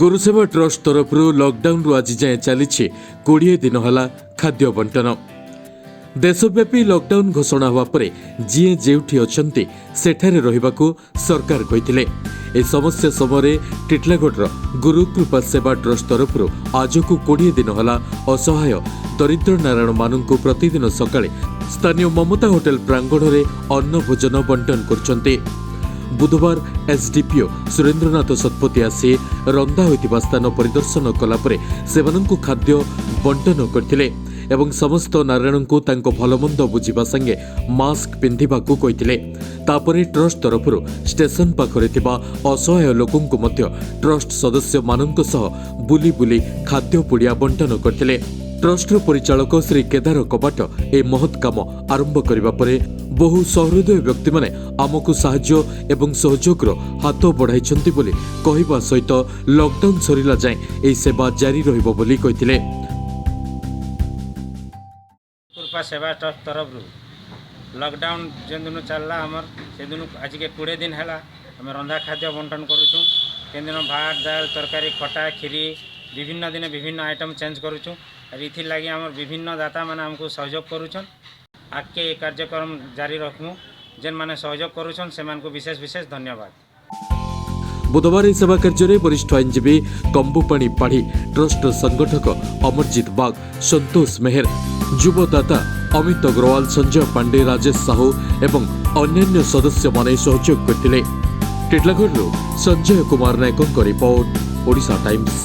ଗୁରୁସେବା trust ତରଫରୁ ଲକଡାଉନରୁ ଆଜି ଯାଏଁ ଚାଲିଛି 20 ଦିନ ହେଲା ଖାଦ୍ୟ ବଣ୍ଟନ। ଦେଶବ୍ୟାପୀ ଲକଡାଉନ ଘୋଷଣା ହେବା ପରେ ଯିଏ ଯେଉଁଠି ଅଛନ୍ତି, ସେଠାରେ ରହିବାକୁ ସରକାର କହିଥିଲେ। ଏ ସମସ୍ୟା ସମୟରେ ଟିଟଲାଗଡ଼ର ଗୁରୁକୃପା ସେବା ଟ୍ରଷ୍ଟ ତରଫରୁ ଆଜକୁ 20 ଦିନ ହେଲା ଅସହାୟ ଦରିଦ୍ର ନାରାୟଣମାନଙ୍କୁ ପ୍ରତିଦିନ ସକାଳେ ସ୍ଥାନୀୟ ମମତା ହୋଟେଲ ପ୍ରାଙ୍ଗଣରେ ଅନ୍ନ ଭୋଜନ ବଣ୍ଟନ କରୁଛନ୍ତି। ବୁଧବାର ଏସ୍ଡିପିଓ ସୁରେନ୍ଦ୍ରନାଥ ଶତପଥୀ ଆସି ରନ୍ଧା ହୋଇଥିବା ସ୍ଥାନ ପରିଦର୍ଶନ କଲା ପରେ ସେମାନଙ୍କୁ ଖାଦ୍ୟ ବଣ୍ଟନ କରିଥିଲେ ଏବଂ ସମସ୍ତ ନାରାୟଣଙ୍କୁ ତାଙ୍କ ଭଲମନ୍ଦ ବୁଝିବା ସାଙ୍ଗେ ମାସ୍କ ପିନ୍ଧିବାକୁ କହିଥିଲେ। ତାପରେ ଟ୍ରଷ୍ଟ ତରଫରୁ ଷ୍ଟେସନ ପାଖରେ ଥିବା ଅସହାୟ ଲୋକଙ୍କୁ ମଧ୍ୟ ଟ୍ରଷ୍ଟ ସଦସ୍ୟମାନଙ୍କ ସହ ବୁଲି ବୁଲି ଖାଦ୍ୟ ପୁଡ଼ିଆ ବଣ୍ଟନ କରିଥିଲେ। ଟ୍ରଷ୍ଟର ପରିଚାଳକ ଶ୍ରୀ କେଦାର କବାଟ ଏହି ମହତ୍ କାମ ଆରମ୍ଭ କରିବା ପରେ ବହୁ ସହୃଦୟ ବ୍ୟକ୍ତିମାନେ ଆମକୁ ସାହାଯ୍ୟ ଏବଂ ସହଯୋଗର ହାତ ବଢ଼ାଇଛନ୍ତି ବୋଲି କହିବା ସହିତ ଲକଡାଉନ ସରିଲା ଯାଏଁ ଏହି ସେବା ଜାରି ରହିବ ବୋଲି କହିଥିଲେ। କୃପା ସେବା ଟ୍ରଷ୍ଟ ତରଫରୁ ଲକଡାଉନ ଯେନ୍ ଦିନୁ ଚାଲିଲା ଆମର, ସେଦିନୁ ଆଜିକେ 20 ଦିନ ହେଲା ଆମେ ରନ୍ଧା ଖାଦ୍ୟ ବଣ୍ଟନ କରୁଛୁଁ। କେନ୍ ଦିନ ଭାତ, ଦାଲ, ତରକାରୀ, ଖଟା, ଖିରି, ବିଭିନ୍ନ ଦିନେ ବିଭିନ୍ନ ଆଇଟମ୍ ଚେଞ୍ଜ କରୁଛୁଁ। ଆର୍ ଇଥିର୍ ଲାଗି ଆମର ବିଭିନ୍ନ ଦାତାମାନେ ଆମକୁ ସହଯୋଗ କରୁଛନ୍। ଆଗକେ ଏ କାର୍ଯ୍ୟକ୍ରମ ଜାରି ରଖମୁ। ଯେନ୍ମାନେ ସହଯୋଗ କରୁଛନ୍, ସେମାନଙ୍କୁ ବିଶେଷ ବିଶେଷ ଧନ୍ୟବାଦ। ବୁଧବାର ଏହି ସେବା କାର୍ଯ୍ୟରେ ବରିଷ୍ଠ ଆଇନଜୀବୀ କମ୍ବୁପାଣି ପାଢ଼ୀ, ଟ୍ରଷ୍ଟର ସଂଗଠକ ଅମରଜିତ ବାଗ, ସନ୍ତୋଷ ମେହେର, ଯୁବଦାତା ଅମିତ ଅଗ୍ରୱାଲ, ସଞ୍ଜୟ ପାଣ୍ଡେ, ରାଜେଶ ସାହୁ ଏବଂ ଅନ୍ୟାନ୍ୟ ସଦସ୍ୟମାନେ ସହଯୋଗ କରିଥିଲେ। ଟିଟଲାଗଡ଼ରୁ ସଞ୍ଜୟ କୁମାର ନାୟକଙ୍କ ରିପୋର୍ଟ, ଓଡ଼ିଶା ଟାଇମ୍ସ।